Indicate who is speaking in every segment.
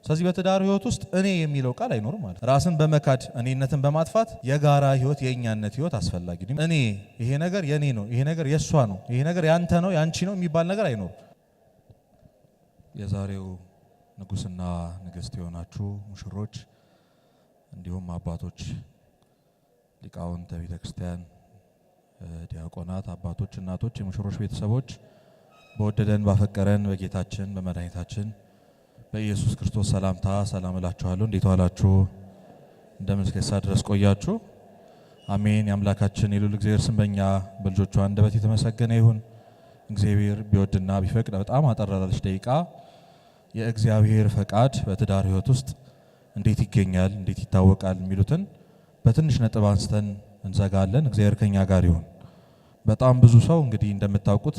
Speaker 1: ስለዚህ በትዳር ህይወት ውስጥ እኔ የሚለው ቃል አይኖርም ማለት ራስን በመካድ እኔነትን በማጥፋት የጋራ ህይወት የእኛነት ህይወት አስፈላጊ ነው። እኔ ይሄ ነገር የኔ ነው፣ ይሄ ነገር የሷ ነው፣ ይሄ ነገር ያንተ ነው፣ ያንቺ ነው የሚባል ነገር አይኖርም። የዛሬው ንጉስና ንግስት የሆናችሁ ሙሽሮች፣ እንዲሁም አባቶች፣ ሊቃውንተ ቤተክርስቲያን፣ ዲያቆናት፣ አባቶች፣ እናቶች፣ የሙሽሮች ቤተሰቦች በወደደን ባፈቀረን በጌታችን በመድኃኒታችን በኢየሱስ ክርስቶስ ሰላምታ ሰላም እላችኋለሁ። እንዴት ዋላችሁ? እንደምን እስከ ሰዓት ድረስ ቆያችሁ? አሜን። የአምላካችን የልዑል እግዚአብሔር ስም በእኛ በልጆቹ አንደበት የተመሰገነ ይሁን። እግዚአብሔር ቢወድና ቢፈቅድ በጣም አጠር ላለች ደቂቃ የእግዚአብሔር ፈቃድ በትዳር ህይወት ውስጥ እንዴት ይገኛል፣ እንዴት ይታወቃል የሚሉትን በትንሽ ነጥብ አንስተን እንዘጋለን። እግዚአብሔር ከኛ ጋር ይሁን። በጣም ብዙ ሰው እንግዲህ እንደምታውቁት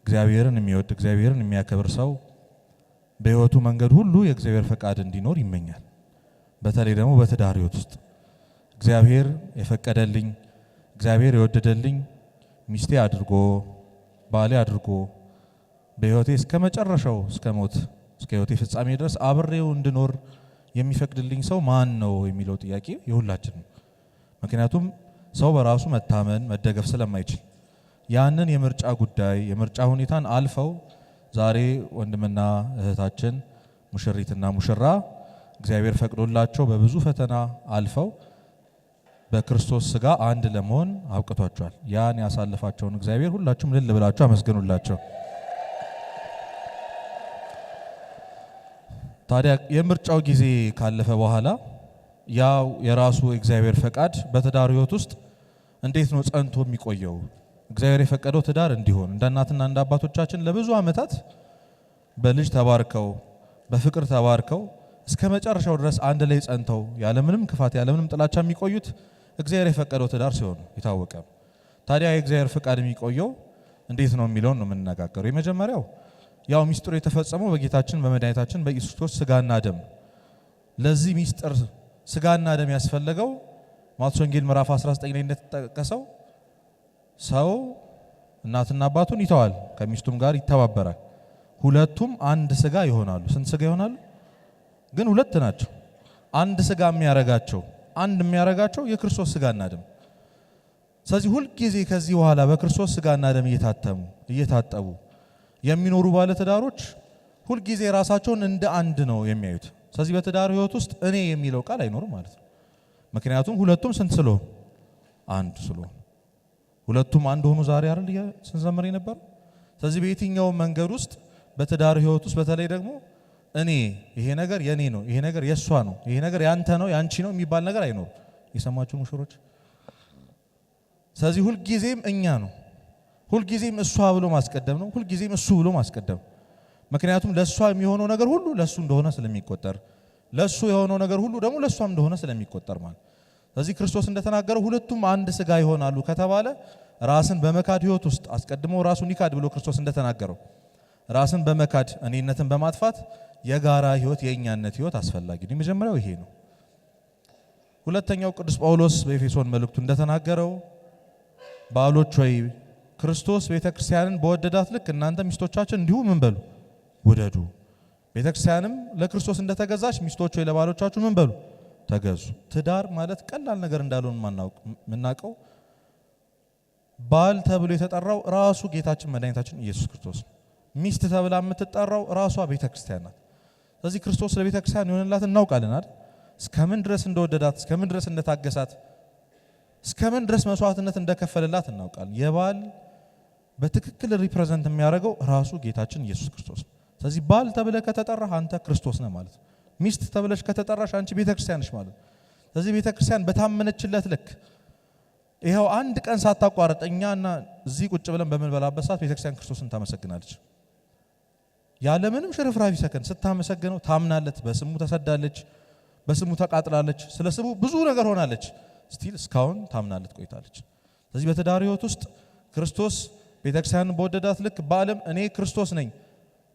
Speaker 1: እግዚአብሔርን የሚወድ እግዚአብሔርን የሚያከብር ሰው በህይወቱ መንገድ ሁሉ የእግዚአብሔር ፈቃድ እንዲኖር ይመኛል። በተለይ ደግሞ በትዳር ህይወት ውስጥ እግዚአብሔር የፈቀደልኝ እግዚአብሔር የወደደልኝ ሚስቴ አድርጎ ባሌ አድርጎ በህይወቴ እስከ መጨረሻው እስከ ሞት እስከ ህይወቴ ፍጻሜ ድረስ አብሬው እንድኖር የሚፈቅድልኝ ሰው ማን ነው የሚለው ጥያቄ የሁላችን ነው። ምክንያቱም ሰው በራሱ መታመን መደገፍ ስለማይችል ያንን የምርጫ ጉዳይ የምርጫ ሁኔታን አልፈው ዛሬ ወንድምና እህታችን ሙሽሪትና ሙሽራ እግዚአብሔር ፈቅዶላቸው በብዙ ፈተና አልፈው በክርስቶስ ስጋ አንድ ለመሆን አብቅቷቸዋል። ያን ያሳልፋቸውን እግዚአብሔር ሁላችሁም ልል ብላችሁ አመስግኑላቸው። ታዲያ የምርጫው ጊዜ ካለፈ በኋላ ያው የራሱ እግዚአብሔር ፈቃድ በትዳር ህይወት ውስጥ እንዴት ነው ጸንቶ የሚቆየው? እግዚአብሔር የፈቀደው ትዳር እንዲሆን እንደ እናትና እንደ አባቶቻችን ለብዙ ዓመታት በልጅ ተባርከው በፍቅር ተባርከው እስከ መጨረሻው ድረስ አንድ ላይ ጸንተው ያለምንም ክፋት ያለምንም ጥላቻ የሚቆዩት እግዚአብሔር የፈቀደው ትዳር ሲሆን የታወቀ። ታዲያ የእግዚአብሔር ፈቃድ የሚቆየው እንዴት ነው የሚለውን ነው የምንነጋገረው። የመጀመሪያው ያው ሚስጥሩ የተፈጸመው በጌታችን በመድኃኒታችን በኢየሱስ ክርስቶስ ስጋና ደም። ለዚህ ሚስጥር ስጋና ደም ያስፈለገው ማቴዎስ ወንጌል ምዕራፍ 19 ላይ እንደተጠቀሰው ሰው እናትና አባቱን ይተዋል፣ ከሚስቱም ጋር ይተባበራል፣ ሁለቱም አንድ ስጋ ይሆናሉ። ስንት ስጋ ይሆናሉ? ግን ሁለት ናቸው። አንድ ስጋ የሚያረጋቸው አንድ የሚያረጋቸው የክርስቶስ ስጋና ደም። ስለዚህ ሁልጊዜ ከዚህ በኋላ በክርስቶስ ስጋና ደም እየታተሙ እየታጠቡ የሚኖሩ ባለትዳሮች ሁልጊዜ ራሳቸውን እንደ አንድ ነው የሚያዩት። ስለዚህ በትዳር ህይወት ውስጥ እኔ የሚለው ቃል አይኖርም ማለት ነው። ምክንያቱም ሁለቱም ስንት ስለሆኑ አንድ ስለሆኑ ሁለቱም አንድ ሆኑ። ዛሬ አይደል ስንዘምር የነበረው? ስለዚህ በየትኛው መንገድ ውስጥ በትዳር ህይወት ውስጥ በተለይ ደግሞ እኔ ይሄ ነገር የኔ ነው፣ ይሄ ነገር የሷ ነው፣ ይሄ ነገር ያንተ ነው፣ ያንቺ ነው የሚባል ነገር አይኖርም። የሰማችሁ ሙሽሮች? ስለዚህ ሁልጊዜም እኛ ነው፣ ሁልጊዜም እሷ ብሎ ማስቀደም ነው፣ ሁልጊዜም እሱ ብሎ ማስቀደም። ምክንያቱም ለሷ የሚሆነው ነገር ሁሉ ለሱ እንደሆነ ስለሚቆጠር፣ ለሱ የሆነው ነገር ሁሉ ደግሞ ለሷም እንደሆነ ስለሚቆጠር ማለት። ስለዚህ ክርስቶስ እንደተናገረው ሁለቱም አንድ ስጋ ይሆናሉ ከተባለ ራስን በመካድ ህይወት ውስጥ አስቀድሞ ራሱን ይካድ ብሎ ክርስቶስ እንደተናገረው ራስን በመካድ እኔነትን በማጥፋት የጋራ ህይወት የእኛነት ህይወት አስፈላጊ ነው። የመጀመሪያው ይሄ ነው። ሁለተኛው ቅዱስ ጳውሎስ በኤፌሶን መልእክቱ እንደተናገረው ባሎች ሆይ ክርስቶስ ቤተክርስቲያንን በወደዳት ልክ እናንተ ሚስቶቻችን እንዲሁ ምን በሉ ውደዱ። ቤተክርስቲያንም ለክርስቶስ እንደተገዛች ሚስቶች ሆይ ለባሎቻችሁ ምን በሉ ተገዙ። ትዳር ማለት ቀላል ነገር እንዳልሆነ የምናውቀው ባል ተብሎ የተጠራው ራሱ ጌታችን መድኃኒታችን ኢየሱስ ክርስቶስ ነው። ሚስት ተብላ የምትጠራው ራሷ ቤተክርስቲያን ናት። ስለዚህ ክርስቶስ ለቤተክርስቲያን የሆነላት እናውቃለን አይደል? እስከምን ድረስ እንደወደዳት፣ እስከምን ድረስ እንደታገሳት፣ እስከምን ድረስ መስዋዕትነት እንደከፈለላት እናውቃለን። የባል በትክክል represent የሚያደርገው ራሱ ጌታችን ኢየሱስ ክርስቶስ ነው። ስለዚህ ባል ተብለህ ከተጠራህ አንተ ክርስቶስ ነህ ማለት ነው። ሚስት ተብለሽ ከተጠራሽ አንቺ ቤተክርስቲያን ነሽ ማለት ነው። ስለዚህ ቤተክርስቲያን በታመነችለት ልክ ይኸው አንድ ቀን ሳታቋርጥ እኛና እዚህ ቁጭ ብለን በምንበላበት ሰዓት ቤተክርስቲያን ክርስቶስን ታመሰግናለች። ያለምንም ሽርፍራፊ ሰከንድ ስታመሰግነው ታምናለት፣ በስሙ ተሰዳለች፣ በስሙ ተቃጥላለች፣ ስለ ስሙ ብዙ ነገር ሆናለች። still እስካሁን ታምናለት ቆይታለች። ስለዚህ በትዳር ህይወት ውስጥ ክርስቶስ ቤተክርስቲያንን በወደዳት ልክ በዓለም እኔ ክርስቶስ ነኝ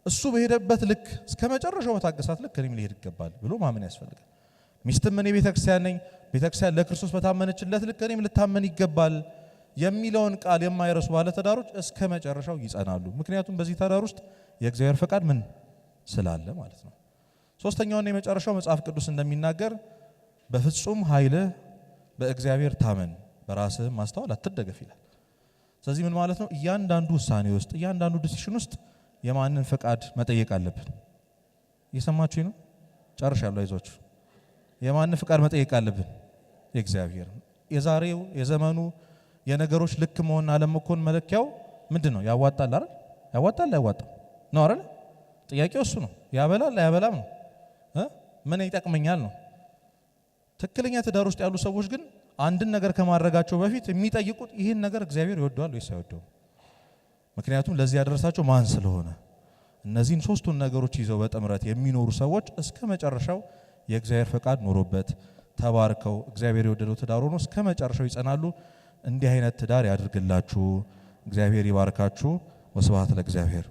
Speaker 1: እሱ በሄደበት ልክ እስከ መጨረሻው በታገሳት ልክ እኔም ልሄድ ይገባል ብሎ ማመን ያስፈልጋል። ሚስትም እኔ ቤተክርስቲያን ነኝ፣ ቤተክርስቲያን ለክርስቶስ በታመነችለት ልክ እኔም ልታመን ይገባል የሚለውን ቃል የማይረሱ ባለትዳሮች እስከ መጨረሻው ይጸናሉ። ምክንያቱም በዚህ ትዳር ውስጥ የእግዚአብሔር ፈቃድ ምን ስላለ ማለት ነው። ሶስተኛውና የመጨረሻው መጽሐፍ ቅዱስ እንደሚናገር በፍጹም ኃይልህ በእግዚአብሔር ታመን፣ በራስህም ማስተዋል አትደገፍ ይላል። ስለዚህ ምን ማለት ነው? እያንዳንዱ ውሳኔ ውስጥ፣ እያንዳንዱ decision ውስጥ የማንን ፈቃድ መጠየቅ አለብን? እየሰማችሁ ነው? ጨርሻለሁ፣ አይዟችሁ። የማንን ፈቃድ መጠየቅ አለብን? የእግዚአብሔር። የዛሬው የዘመኑ የነገሮች ልክ መሆንና አለመሆን መለኪያው ምንድን ነው? ያዋጣል አይደል? ያዋጣል አያዋጣም ነው አይደል? ጥያቄው እሱ ነው። ያበላል አያበላም ነው እ ምን ይጠቅመኛል ነው። ትክክለኛ ትዳር ውስጥ ያሉ ሰዎች ግን አንድን ነገር ከማድረጋቸው በፊት የሚጠይቁት ይህን ነገር እግዚአብሔር ይወደዋል ወይስ አይወደውም? ምክንያቱም ለዚህ ያደረሳቸው ማን ስለሆነ። እነዚህን ሶስቱን ነገሮች ይዘው በጥምረት የሚኖሩ ሰዎች እስከ መጨረሻው የእግዚአብሔር ፈቃድ ኖሮበት ተባርከው እግዚአብሔር የወደደው ትዳር ሆኖ እስከ መጨረሻው ይጸናሉ። እንዲህ አይነት ትዳር ያድርግላችሁ። እግዚአብሔር ይባርካችሁ። ወስብሐት ለእግዚአብሔር።